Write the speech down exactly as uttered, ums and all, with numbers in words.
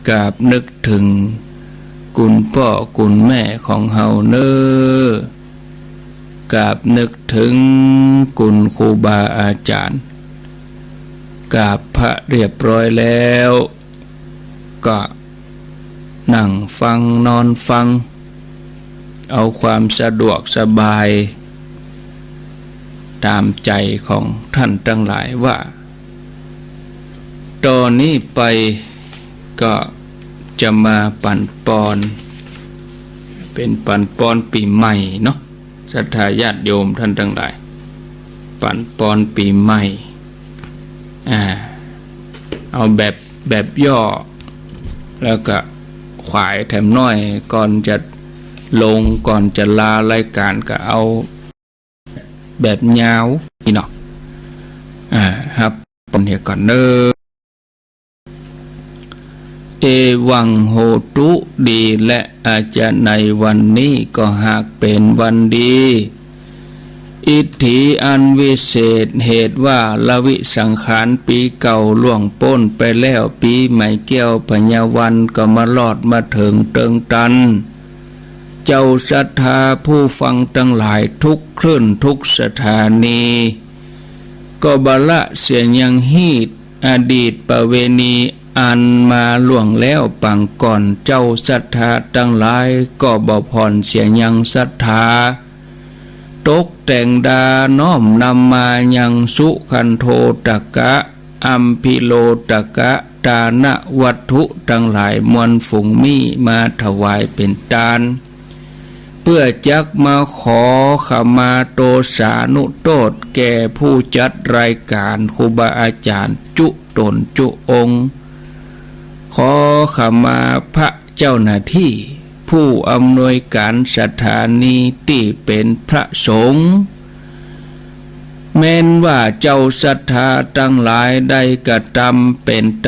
กราบนึกเถิงกุณป้อกุณแม่ของเฮาเน่อ กราบนึกเถิงกุณครูบาอาจ๋ารย์ กราบพระเรียบร้อยแล้ว ก็นั่งฟังนอนฟัง เอาความสะดวกสบายต๋ามใจ๋ของท่านตังหลายว่า ต่อนี้ไปก็จะมาปั๋นปอน เป๋นปั๋นปอนปี๋ใหม่เนาะ ศรัทธาญาติโยมท่านตังหลาย ปั๋นปอนปี๋ใหม่ อ่า เอาแบบ แบบย่อ แล้วก็ขวายแถมน้อย ก่อนจะลง ก่อนจะลารายก๋านก็เอาแบบยาวนี่เนาะ อ่า ฮับปอนเหียก่อนเน่อ เอวังโหตุ ดีแล อาจจะในวันนี้ก็หากเป๋นวันดี อิทธิอันวิเศษ เหตุว่าละวิสังขารปี๋เก่าล่วงป๊นไปแล้ว ปี๋ใหม่แก้วพญาวันก็มารอดมาเถิงเติงตัน เจ้าศรัทธาผู้ฟังตังหลายทุกคลื่นทุกสถานี ก็บ่ละเสียยังฮีต อดีตประเวณีอันมาล่วงแล้วปางก่อน เจ้าศรัทธาตังหลายก็บ่ผ่อนเสียยังศรัทธา ตกแต่งดาน้อมนำมายังสุขันโธตกะ อัมพิโลตกะ ตานวัตถุตังหลายมวลฝูงมี้มาถวายเป๋นตาน เปื้อจักมาขอขมาโตษานุโต้ษแก่ผู้จัดรายก๋านครูบาอาจ๋ารย์จุ๊ต๋นจุ๊องค์ ขอขมาพระเจ้าหน้าตี้ ผู้อำนวยก๋านสถานีตี้เป๋นพระสงฆ์ แม้นว่าเจ้าศรัทธาตังหลายได้กระตำเป๋นตา